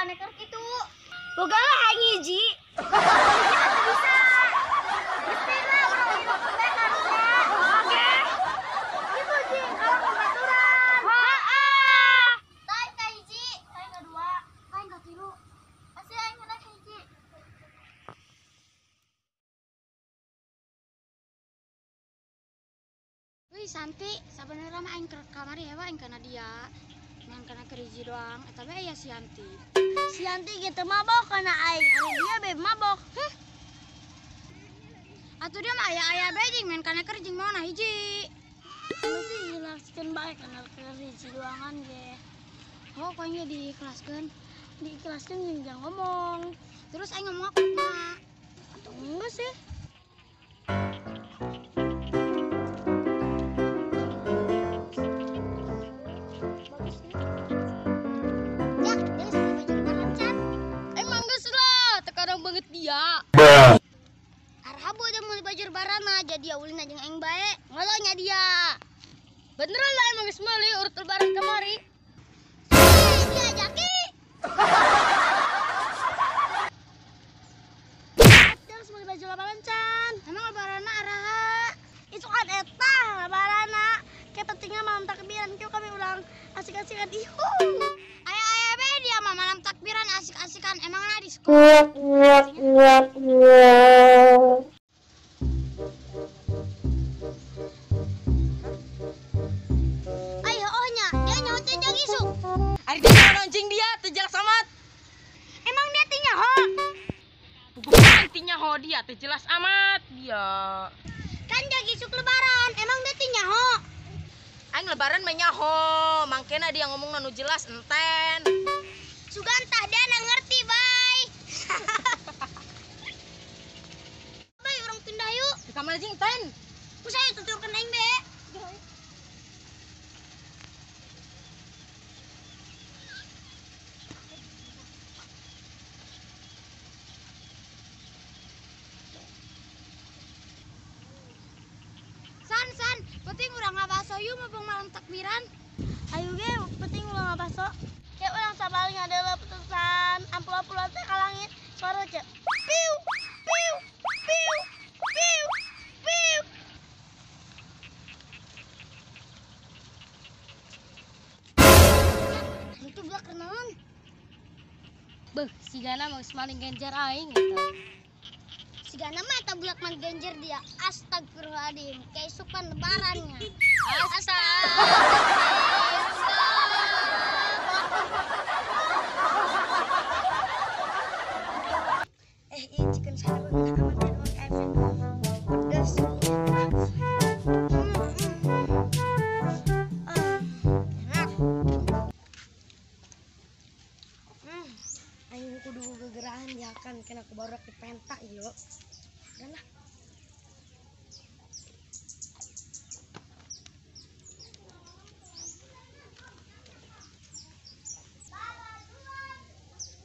kaneker kitu. Boga lah aing hiji. Bisa. Mesti lah urang lima teh karunya. Oke. Kitu jeung kalau pembaturan. Heeh. Tah ka hiji, tah ka dua, tah ka tilu. Pasti aing kena ka hiji. Wih Santi, sabenerna mah aing keur kamari hewa aing kana dia. Ngan kana keur hiji doang, eta bae aya si Yanti. Si Yanti gitu mabok kana aing, ari dia be mabok. Heh. Atuh dia mah aya-aya bae jeung main kana keur jeung maona hiji. Mesti diikhlaskeun bae kana keur hiji doangan ge. Oh, ku aing ge diikhlaskeun. Diikhlaskeun jeung jangan ngomong. Terus aing ngomong apa mah? Atuh geus sih. Banget dia. Arhabu aja meuli baju lebaran jadi ulin aja aing bae ngolonya dia. Beneran lah emang geus meuli urut lebaran kamari. Dia Jaki. Terus meuli baju lebaran can. Emang lebaranna araha? Itu kan eta lebaranna. Kita tinggal malam takbiran kieu kami ulang asik-asikan ihu. Aya-aya bae dia mah malam takbiran asik-asikan emangna di sekolah. Ayo oh nya, dia nyaho teh jang isuk. Ari dia nyaho anjing dia teu jelas amat. Emang dia teh nyaho? Bukan teh nyaho dia teu jelas amat dia. Kan jang isuk lebaran, emang dia teh nyaho? Aing lebaran mah nyaho, mangkena dia ngomong nu jelas enten. Sugan tah dia na ngerti, bay. Bay urang pindah yuk. Di kamar jeung ten. Ku saya tuturkeun aing be. San, san, penting urang ngabaso yuk mumpung malam takbiran. Ayo ge, penting urang ngabaso. Kayak urang sabali ngadeuleuh putusan amplop-amplop teh ka langit, suara cek. Piu, piu, piu, piu, piu. Itu budak kenaon? Beuh, sigana mah geus maling genjer aing eta. Sigana mah eta budak man genjer dia. Astagfirullahaladzim, keisukan lebarannya. Astagfirullah. Iya chicken sarung amat ya KFC. Pedas. Enak. Aing kudu gegerahan ya kan kena ku baru dipentak yo. Udah lah.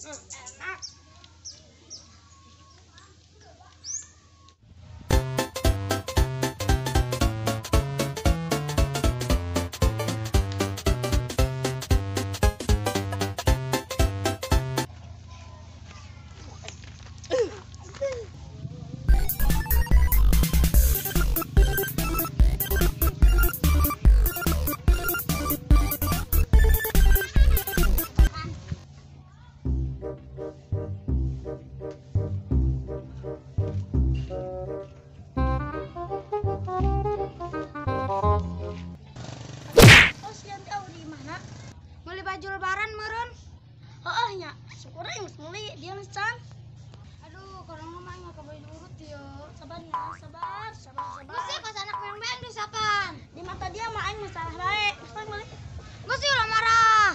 Enak. Oh, si Yanti au di mana? Meuli baju lebaran meureun. Heeh nya, syukur aing geus meuli dia geus can. Aduh, kalau mah aing mah baju urut yo. Sabar ya, sabar, sabar, sabar. Geus sih kos anak beang-beang disapan. Di mata dia mah aing masalah bae. Geus aing meuli. Geus sih ulah marah.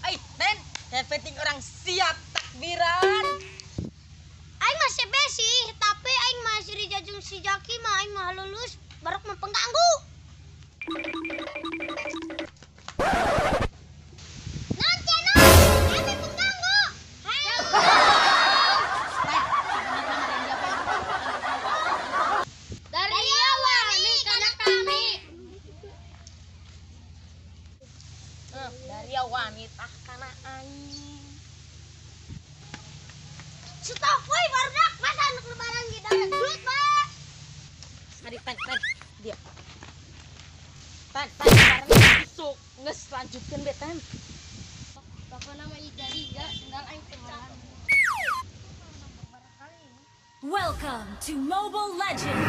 Ai, ten, penting orang siap takbiran. Aing masih besi, tapi aing masih dijajung si Jaki mah aing mah lulus barok mah pengganggu. nitah kana aing. Stop woi barudak, masa anak lebaran kita duit, Pak. Mari pan pan dia. Pan pan lebaran isuk geus lanjutkeun be tan. Pokona mah iga-iga sendal aing pecah. Welcome to Mobile Legends.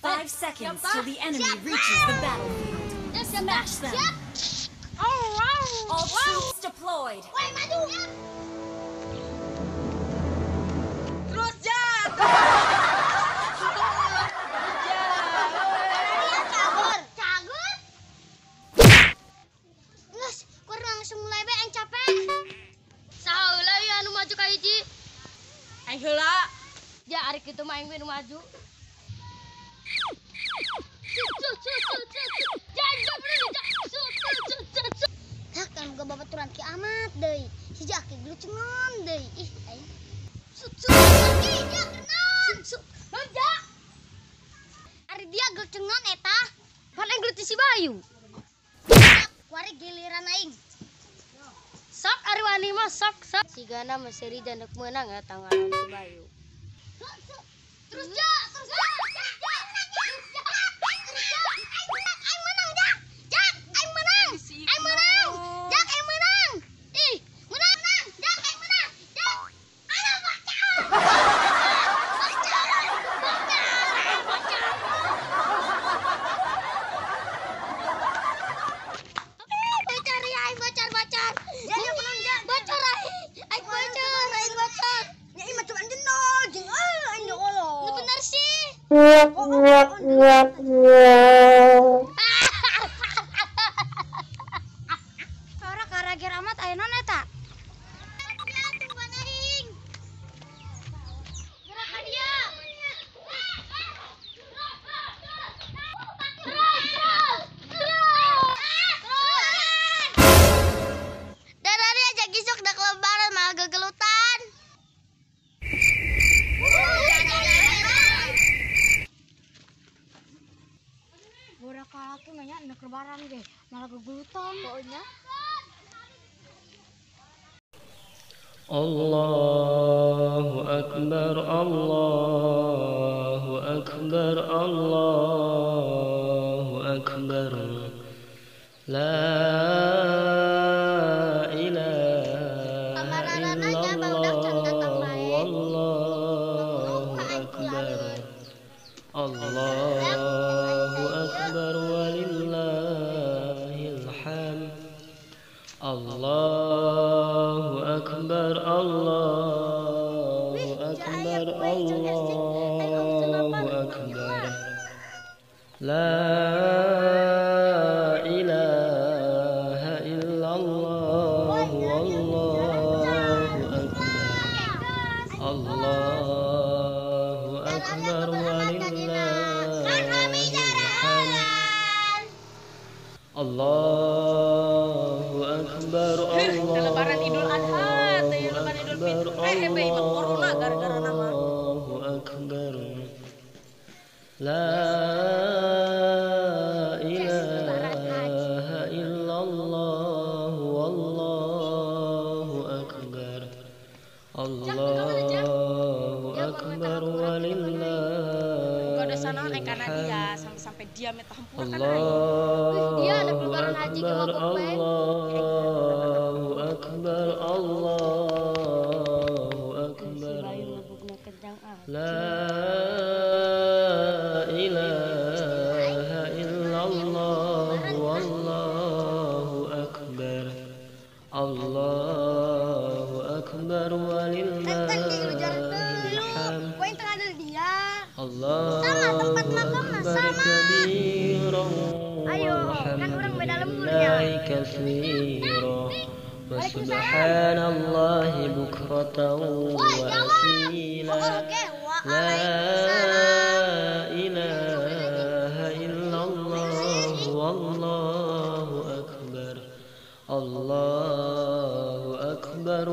5 seconds till the enemy reaches the battlefield. Smash them. All troops deployed. Woi, maju. Terus ja. Cagur, cagur. Geus, kurang langsung mulai bae aing capek. Saha heula ieu anu maju ka hiji? Aing heula. Ja ari kitu mah aing we nu maju. Hah, kan boga babaturan ki amat deui. Si Jaki gelucengan deui. Ih, aing. Sut sut ki ja kenan. Sut. Lonja. Ari dia gelucengan eta. Pan aing gelut si Bayu. Kuari giliran aing. Sok ari wani mah sok sok. Sigana mah seuri jandak meunang eta ngalawan si Bayu. Terus ja, terus ja. Aing menang, Jak. Jak, aing menang. Aing menang. Jak, aing menang. Ih, menang, menang. Jak, aing menang. Jak. Aduh, bocor. Bocor. Bocor. Bocor. Bocor ya, aing bocor, bocor. Ya, menang, Jak. Bocor aing. Aing bocor, aing bocor. Nya ieu mah cuma jenol, jeung aing Allah. Nu bener sih. Ora karager amat aya naon eta? Ya tungguan aing. Gerak ka dia. Terus, terus, terus. Darari aja gisuk dak lebaran malah gegelutan. Borak kalaki nanya hendak lebaran ge malah gegelutan. Pokoknya Allahu Akbar, Allahu Akbar, Allahu Akbar. La ilaha illallah, wallahu akbar. Allahu Akbar walillahil hamd. Allahu Akbar, Allahu Akbar, Allahu Akbar. La ilaha illallah, wallahu akbar. Allahu Akbar walillahil hamd. Allahu Akbar, Lebaran Idul Adha, teh lebaran Idul Fitri, hebe imah corona gara-gara nama. Allahu Akbar. La ilaha illallah, wallahu akbar. Allahu akbar Buka dosa naon aing kana walillahil dia hamd. sampai-sampai dia minta hampura kana aing. Dia ada Allahu lebaran haji ke Akbar, mabuk bae. Allahu Akbar, Allahu Si Akbar. Bayu mabukna kencang ah. La ilaha illallah, wallahu akbar. Allahu akbar walillahil hamd. Poin tengah dari dia. Allahu Sama, tempat makan mah akbar sama. kabiran Ayo, kan orang beda lemburnya. walhamdulillahi katsira wa subhanallahi bukratan Woi, wa jawab. asila. Oke, La waalaikumsalam. ilaha illallah, wallahu akbar. Allahu akbar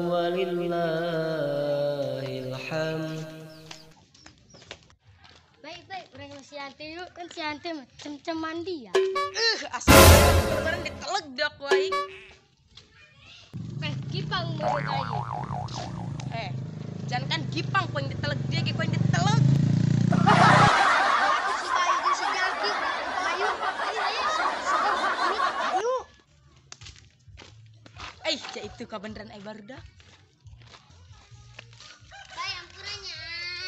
walillahil hamd. Baik baik, urang masihan yuk. Kan si ante mah cem-cem mandi ya. Asal lebaran ditelegdak wae. Gipang mau lagi. Jangan kan gipang poin diteleg dia ge poin diteleg. Si Bayu jeung si Jaki. Ayo, ayo, ayo. Ayo. Ja itu kabeneran ai barudak. Bay ampuranya.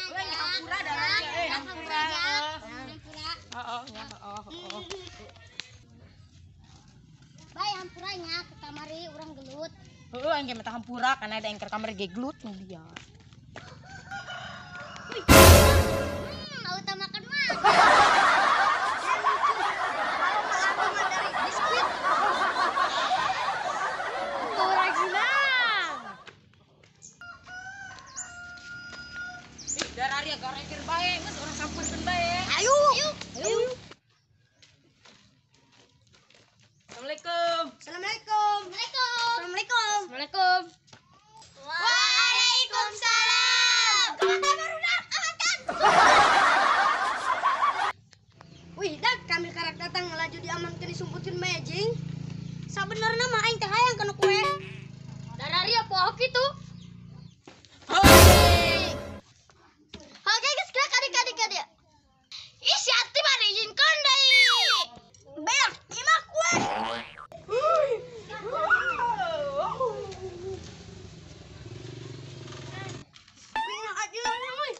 Bay hampura dah. Hampura. Hampura. Heeh, ya, heeh, heeh. Bay hampuranya ke kamari urang gelut. Heeh, aing ge menta hampura kana ada engker kamar ge gelut nu dia. Utamakan mah. Kalau mah dari biskuit. Kerajinan. Ih, dararia garekir bae, geus urang sampurkeun bae. Ayo. Ayo. Assalamualaikum. Assalamualaikum. Assalamualaikum. Assalamualaikum. Assalamualaikum. Waalaikumsalam. Kemana barudak? Aman kan? Wih, dak kami karak datang ngelaju diamankeun disumputkeun bae jing. Sabenerna mah aing teh hayang kana kue. Dararia poho kitu. Oke geus gerak adik-adik adik. Ih si Ati mah diizinkeun deui. Beak, imah kue. Wih, nah aja wih.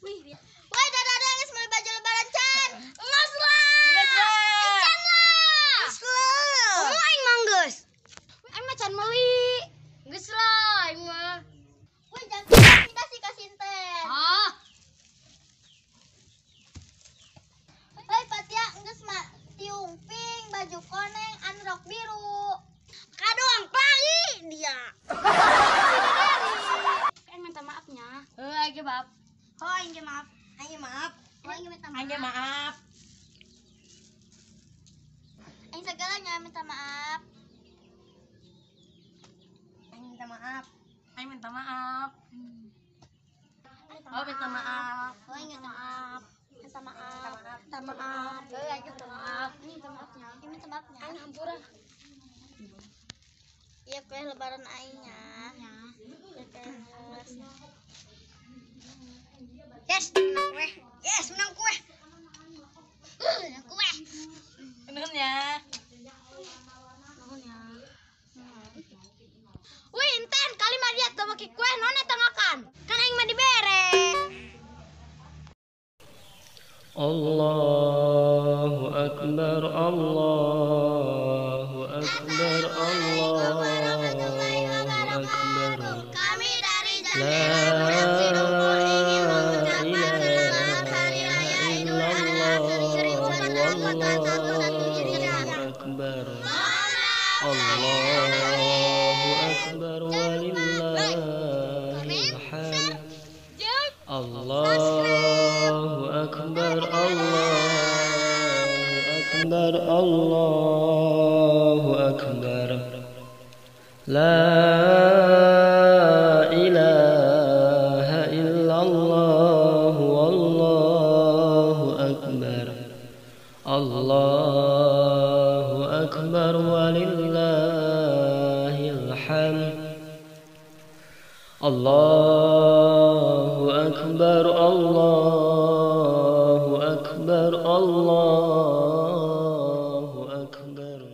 Wih, wah dada geus meuli baju lebaran can. Geus lah. Geus lah. Can lah. Geus lah. Kamu aing mah geus. Aing mah can meuli. Geus lah aing mah. Wih, jangan kita sih kasih teh. Ah, Hei Fatia, geus mah tiung pink, baju koneng, anrok biru. Kadoang pelangi dia. aing minta maafnya. Heuh, aing ge maaf. Oh, aing ge maaf. Aing maaf. Oh, aing minta maaf. Aing ge maaf. Aing segalanya minta maaf. Aing minta maaf. Aing minta maaf. Oh, minta maaf. Oh, aing minta maaf. Minta maaf. Minta maaf. Heuh, aing minta maaf. Aing minta maafnya. Aing minta maafnya. Aing hampura. Iya, kue lebaran aingnya. Iya, kue. Yes, menang kue. Yes, menang kue. Menang kue. Nuhun ya. Nuhun ya. Wih, enten kali mah dia teu make kue naon eta makan. Kan aing mah dibere. Allahu akbar, Allahu akbar, Allahu akbar. Kami dari La Jandela Budak Sidungkur ingin mengucapkan selamat Hari Raya Idul Adha 1441 Hijriah. Allahu akbar. Allahu akbar walillahil hamd. Allahu akbar, Allahu akbar, Allahu akbar. La ilaha illallah wallahu akbar. Allahu akbar walillahil hamd. Allahu akbar, Allahu akbar, Allahu akbar.